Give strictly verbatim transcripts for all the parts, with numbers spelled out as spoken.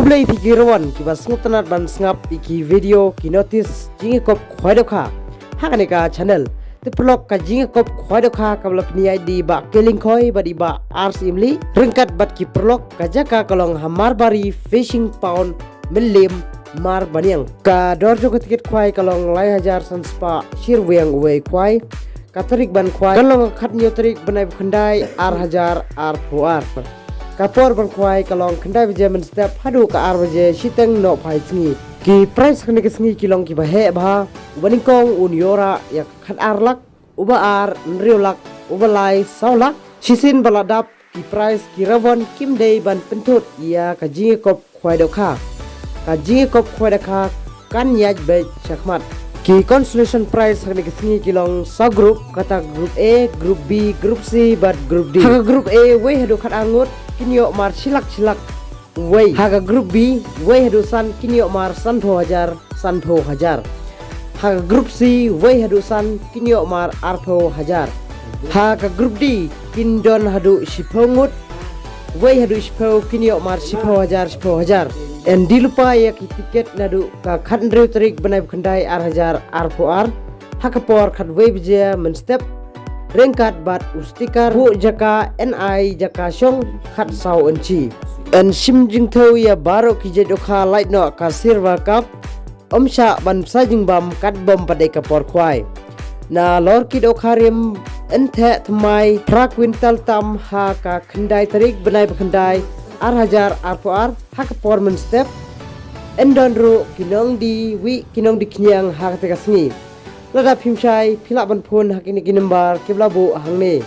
Khublei ïa phi ki riewon kiba sngewtynnat ban sngap ïa ki video ki notice jingïakop khwai dohkha ha kane ka channel. Te paralok, ka jingïakop khwai dohkha kaba la pynïaid da i Bah K. Lyngkhoi bad i Bah R. Syiemlieh, ryngkat bad ki paralok, ka jaka ka long ha Marbari Fishing Pond, Mylliem, Marbaniang. Ka dor jong ka tiket khwai ka long lai hajar san spah shi ryngwiang uwei khwai. Ka tarik ban khwai ka long ka khathynñiew tarik bnai ba khyndai ar hajar arphew ar. Ka por ban khwai ka long khyndai baje mynstep haduh ka ar baje shiteng nohphai sngi. Ki prize ha kane ka sngi ki long kiba heh bha. Uba nyngkong un ïoh rah ïa ka khatar lak, uba ar hynriew lak, uba lai saw lak. Shisien ba la dap ki prize, ki riewon kim dei ban pynthut ïa ka jingïakop khwai dohkha. Ka jingïakop khwai dohkha kan ïaid beit shakhmat. Ki consolation prize ha kane ka sngi ki long saw group, kata group A, group B, group C bad group D. Ha ka group A, wei haduh khatar ngut kin ïoh mar shi lak shi lak wei. Ha ka group B, wei haduh san kin ïoh mar sanphew hajar, sanphew hajar. Ha ka group C, wei haduh san kin ïoh mar arphew hajar. Ha ka group D, kin don haduh shiphew ngut, wei haduh shiphew kin ïoh mar shiphew hajar, shiphew hajar. Yn die lypa ïa ki tiket naduh ka khathynriew tarik bnai ba khyndai ar hajar arphew ar ha ka por khatwei baje mynstep, ryngkat bad u sticker buh jaka N I jaka shong khatsaw inchi. Yn shim jingthew ïa baroh ki jait dohkha, lait noh ka silver carp, ym shah ban bsa jingbam katba ym pat dei ka por khwai. Nalor ki dohkha rim, yn theh thymmai phra kwintal tam ha ka khyndai tarik bnai ba khyndai ar hajar arphew ar ha ka por mynstep. Yn don ruh ki nongdie wieh, ki nongdie khñiang ha kata ka sngi. Lada phim shai, phi lah ban phone ha kine ki number kiba la buh hangne.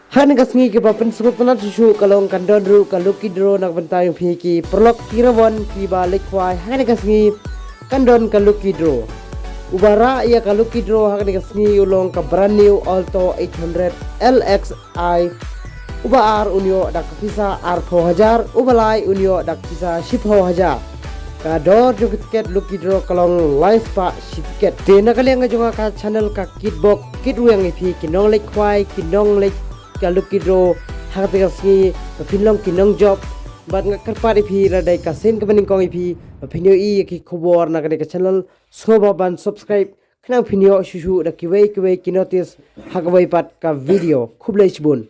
Ha kane ka sngi kaba pynsngewtynnat shuh shuh ka long kan don ruh ka lucky draw na ka bynta jong phi ki paralok ki riewon kiba leit khwai. Ha kane ka sngi kan don ka lucky draw. Uba rah ïa ka lucky draw ha kane ka sngi u long ka brand new Alto eight hundred L X I. Uba ar un ïoh da ka pisa arphew hajar, uba lai un ïoh da ka pisa shiphew hajar. Ka dor jong ka tiket lucky draw ka long lai spah shi tiket. Te na ka liang ka jong nga ka channel ka kitbok kitrwiang ïa phi ki nongleit khwai, ki nongleit ka lucky draw ha kata ka sngi, ba phin long ki nongjop. Bad nga kyrpad ïa phi, lada dei ka sien kaba nyngkong ïa phi ba phin ïohi ïa ki khubor na kane ka channel, sngewbha ban subscribe, khnang phin ïoh shuh shuh da kiwei kiwei ki notice ha kawei pat ka video. Khublei shibun.